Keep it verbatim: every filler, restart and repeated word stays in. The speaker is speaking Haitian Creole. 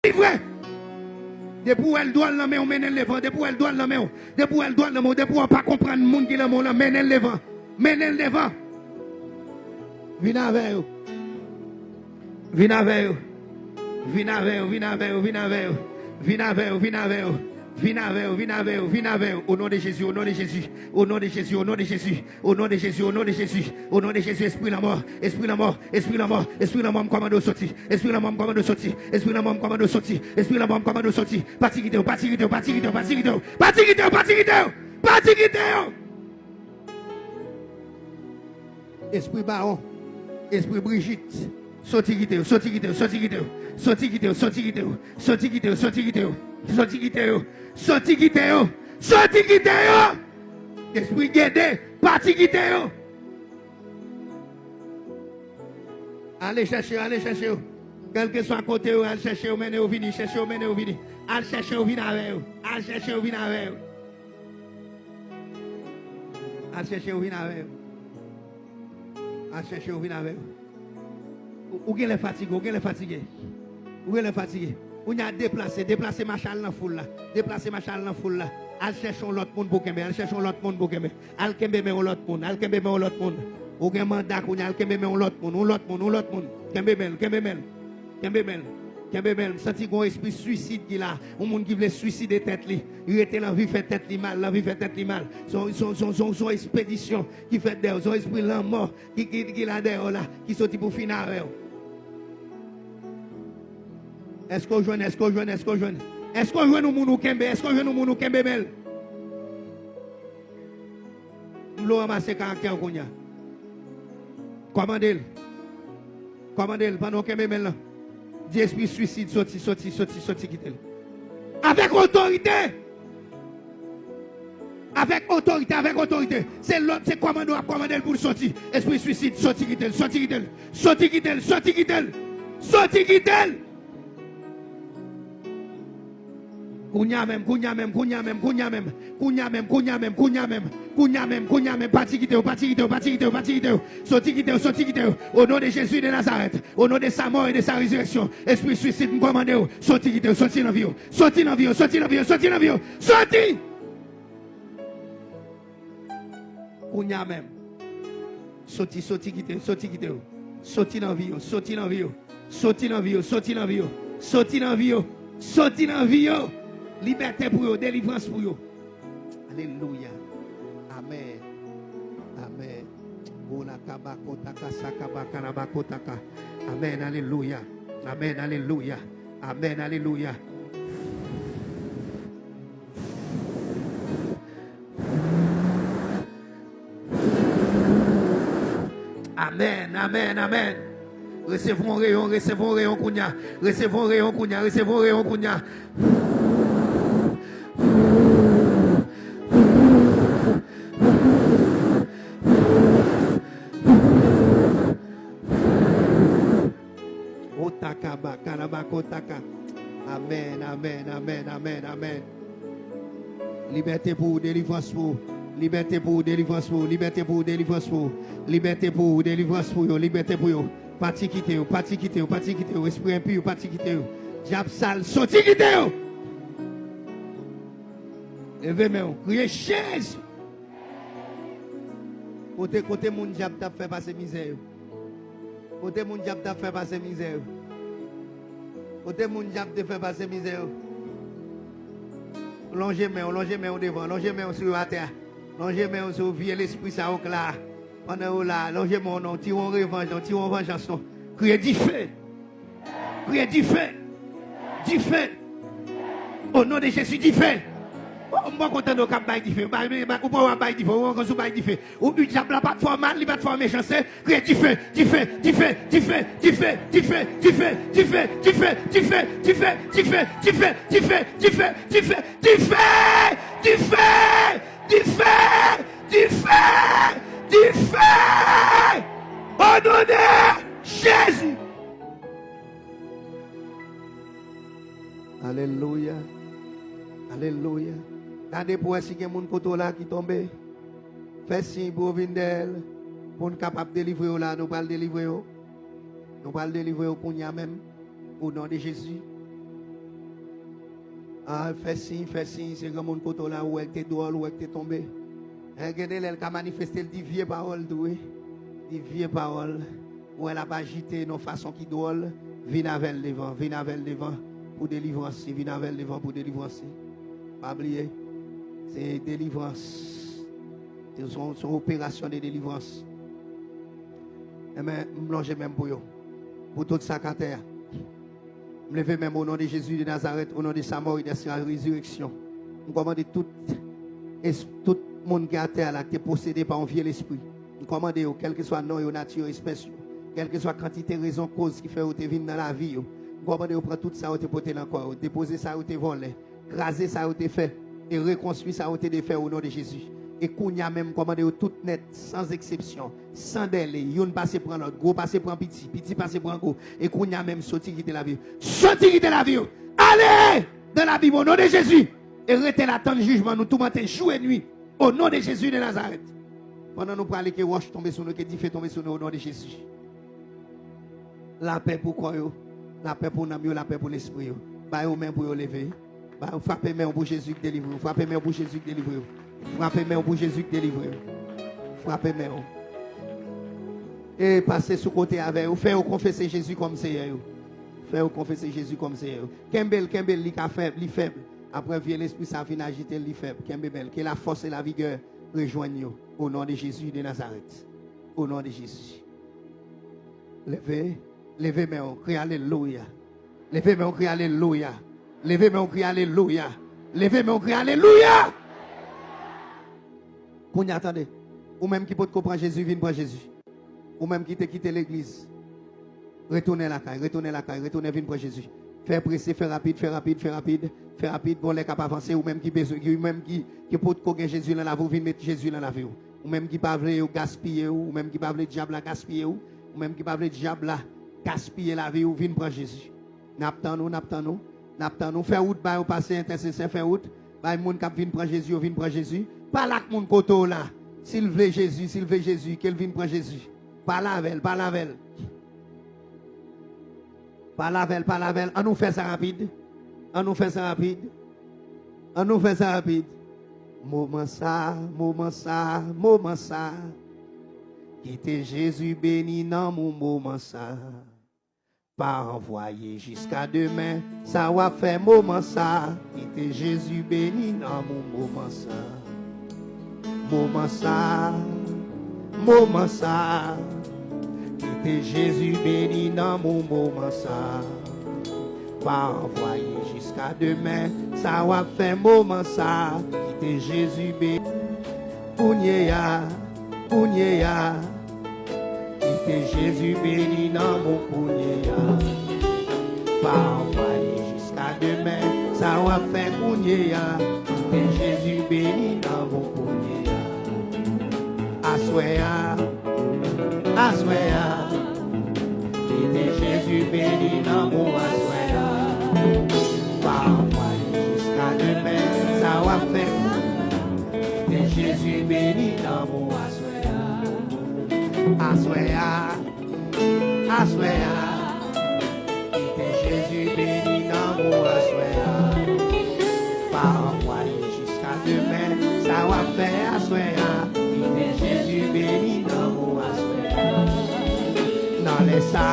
Li vre. Depi w wè l dwòl nan men w, mennen l devan. Depi w wè l dwòl nan men w, depi w wè l dwòl nan men w, depi w pa konprann moun ki nan men w lan, mennen l devan. Mennen l devan. Vin avè yo. Vin avè yo. Vin avè yo, vin avè yo, vin avè yo. Vin avè yo, vin avè yo. Vin avè yo, vin avè yo, vin avè yo. O non de Jezi, o non de Jezi. O non de Jezi, o non de Jezi. O non de Jezi, o non de Jezi. O non de Jezi, espri lanmò, espri lanmò, espri lanmò, espri lanmò, m kòmande w soti. Espri lanmò, m kòmande w soti. Espri lanmò, m kòmande w soti. Espri lanmò, m kòmande w soti. Pati kite yo, pati kite yo, pati kite yo, pati kite yo. Pati kite yo, pati kite yo. Pati kite yo. Espri Bawon, espri Brijit, soti kite yo, soti kite yo, soti kite yo. Soti kite yo, soti kite yo. Soti kite yo, soti kite yo. Soti kite yo. Soti kite yo. Soti kite yo. Espri Gede, pati kite yo. Ale chèche yo, ale chèche yo. Kèlkeswa kote yo, al chèche yo, mennen yo vini, chèche yo, mennen yo vini. Al chèche yo, vin avè yo. Al chèche yo, vin avè yo. Al chèche yo, vin avè yo. Al chèche yo, vin avè yo. Ou, ou genlè fatige, ou genlè fatige. Ou genlè fatige. Kounye a deplase, deplase mache al nan foul la. Deplase mache al nan foul la. Al chèche yon lòt moun pou kenbe, al chèche yon lòt moun pou kenbe. Al kenbe men yon lòt moun, al kenbe men yon lòt moun. Ou gen manda kounye a, al kenbe men yon lòt moun, yon lòt moun, yon lòt moun. Kenbe men l, kenbe men l. Kenbe men l. Kenbe men l. M santi gon espri swisid ki la. Yon moun ki vle swiside tèt li. Li rete l anvi fè tèt li mal, l anvi fè tèt li mal. Se yon, se yon, se yon, se yon, se yon espedisyon ki fèt dèyè w. Se yon espri lanmò ki, ki, ki la dèyè w la, ki soti pou fin avè w. Èske w jwenn, èske w jwenn, èske w jwenn? Èske w jwenn yon moun ou kenbe? Èske w jwenn yon moun ou kenbe men l? M vle w ranmase karaktè w kounye a. Kòmande l. Kòmande l pandan w kenbe men l lan. Di espri swisid soti, soti, soti, soti, kite l. Avèk otorite! Avèk otorite, avèk otorite. Se lòd, se kòmande w ap kòmande l pou l soti. Espri swisid, soti kite l, soti kite l. Soti kite l, soti kite l. Soti kite l. Kounye a menm, kounye a menm, kounye a menm, kounye a menm. Kounye a menm, kounye a menm, kounye a menm. Kounye a menm, kounye a menm. Pati kite yo, pati kite yo, pati kite yo, pati kite yo. Soti kite yo, soti kite yo. O non de Jezi de Nazarèt. O non de sa mò e de sa rezirèksyon. Espri swisid, m kòmande w. Soti kite yo, soti nan vi yo. Soti nan vi yo, soti nan vi yo, soti nan vi yo. Soti! Kounye a menm. Soti, soti, kite, soti, kite yo. Soti nan vi yo, soti nan vi yo. Soti nan vi yo, soti nan vi yo. Soti nan vi yo, soti nan vi yo. Libète pou yo, delivrans pou yo. Alelouya. Amèn. Amèn. Ola kabakotaka sakabakana bakotaka. Amèn, alelouya. Amèn, alelouya. Amèn, alelouya. Amèn, amèn, amèn. Resevwa yon reyon, resevwa yon reyon kounye a. Resevwa yon reyon kounye a, resevwa yon reyon kounye a. Otaka bakalabakotaka. Amèn, amèn, amèn, amèn, amèn. Libète pou ou, delivrans pou ou. Libète pou ou, delivrans pou ou. Libète pou ou, delivrans pou ou. Libète pou ou, delivrans pou yo. Libète pou yo. Pati kite yo, pati kite yo, pati kite yo. Espri enpi yo, pati kite yo. Dyab sal, soti kite yo. Leve men w, kriye Jezi. Kote, kote moun dyab t ap fè pase mizè yo? Kote moun dyab t ap fè pase mizè yo? Kote moun dyab te fè pase mizè yo? Lonje men w, lonje men w devan, lonje men w sou yo atè a. Lonje men w sou vye lespri sa yo k la. Pandan yo la, lonje men w non, tire yon revanj non, tire yon vanjans non. Kriye dife! Kriye dife! Dife! O non de Jezi, dife! Oh, m poko tande yo k ap bay dife. Ou pa, ou pa wè w ap bay dife, ou wè w bay dife. Ou, ou dyab la pa t fè w mal, li pa t fè w mechanste. Kriye dife, dife, dife, dife. O non de Jezi! Alelouya. Alelouya. Gade pou wè si gen moun kote w la ki tonbe. Fè siy pou yo vin dèyè l. Pou n kapab delivre yo la, nou pral delivre yo. Nou pral delivre yo kounye a menm. O non de Jezi. Ah, fè siy, fè siy, se granmoun kote w la, ou wè k te dwòl, ou wè k te tonbe. Eh, gen de lè l ka manifeste, l di vye pawòl tou, wi. Di vye pawòl. Ou wè l ap ajite nan fason ki dwòl. Vin avè l devan, vin avè l devan pou delivrans li, vin avè l devan pou delivrans li. Pa bliye, se delivrans. Se yon, se yon operasyon de delivrans. Enben, m lonje men m pou yo. Pou tout sa k atè a. M leve men m o non de Jezi de Nazarèt, o non de sa mò e de sa rezireksyon. M kòmande tout, es-, tout moun ki atè a la, ki te posede pa yon vye lespri. M kòmande yo, kèlkeswa non yo, nati yo, espès yo, kèlkeswa kantite rezon, koz ki fè yo te vin nan lavi yo. M kòmande yo pran tout sa yo te pote nan kò yo, depoze sa yo te vòlè, kraze sa yo te fè, e rekonstwi sa yo te defè o non de Jezi. E kounye a menm, m kòmande yo tout nèt, san eksepsyon, san dèle, youn pase pran lòt, gwo pase pran piti, piti pase pran gwo. E kounye a menm, soti kite lavi yo. Soti kite lavi yo! Ale! Nan labim, o non de Jezi! E rete la, tann jijman nou, toumante jou e nwi, o non de Jezi de Nazarèt. Pandan nou prale, ke wòch tonbe sou nou, ke dife tonbe sou nou, o non de Jezi. Lapè pou kò yo, lapè pou nanm yo, lapè pou lespri yo. Ba yo men pou yo leve. Ba yo, frape men w pou Jezi k delivre w. Frape men w pou Jezi k delivre w. Frape men w pou Jezi k delivre w. Frape men w. E pase sou kote avè yo. Fè yo konfese Jezi kòm Seyè yo. Fè yo konfese Jezi kòm Seyè yo. Kenbe l, kenbe l, li ka fèb, li fèb. Apre vye lespri sa fin ajite l, li fèb. Kenbe bèl. Ke lafòs e lavigè rejwenn yo. O non de Jezi de Nazarèt. O non de Jezi. Leve, leve men w, kriye alelouya. Leve men w, kriye alelouya. Leve men w, kriye alelouya. Leve men w, kriye alelouya. Kounye a, tande. Ou menm ki potko pran Jezi, vin pran Jezi. Ou menm ki te kite legliz, retounen lakay, retounen lakay, retounen vin pran Jezi. Fè prese, fè rapid, fè rapid, fè rapid, fè rapid, gon lè k ap avanse, ou menm ki bezwen, ou menm ki, ki potko gen Jezi nan lavi w, vin met Jezi nan lavi w. Ou menm ki pa vle yo gaspiye w, ou menm ki pa vle dyab la gaspiye w, ou menm ki pa vle dyab la gaspiye lavi w, vin pran Jezi. N ap tann ou, n ap tann ou, n ap tann ou. Fè wout ba yo pase, entèsesè, fè wout. Bay moun k ap vin pran Jezi yo vin pran Jezi. Pale ak moun kote w la. Si l vle Jezi, si l vle Jezi, ke l vin pran Jezi. Pale avè l, pale avè l. Pale avè l, pale avè l. Ann nou fè sa rapid. Ann nou fè sa rapid. Ann nou fè sa rapid. Moman sa, moman sa, moman sa. Kite Jezi beni nanm ou moman sa. Pa anvwaye jiska demen, sa w ap fè moman sa. Kite Jezi beni nanm ou moman sa. Moman sa, moman sa. Kite Jezi beni nanm ou moman sa. Pa anvwaye jiska demen, sa w ap fè moman sa. Kite Jezi beni. Kounye a, kounye a. Kite Jezi beni nanm ou kounye a. Pa anvwaye jiska demen, sa w ap fè kounye a. Kite Jezi beni nanm ou kounye a. Aswè a, aswè a. Kite Jezi beni nanm ou aswè a. Pa anvwaye jiska demen, sa w ap fè kounye a. Kite Jezi beni nanm ou aswè a. Aswè a, aswè a. Kite Jezi beni nanm ou aswè a. Pa anvwaye jiska demen, sa w ap fè aswè a. Kite Jezi beni nanm ou aswè a. Nan lè sa,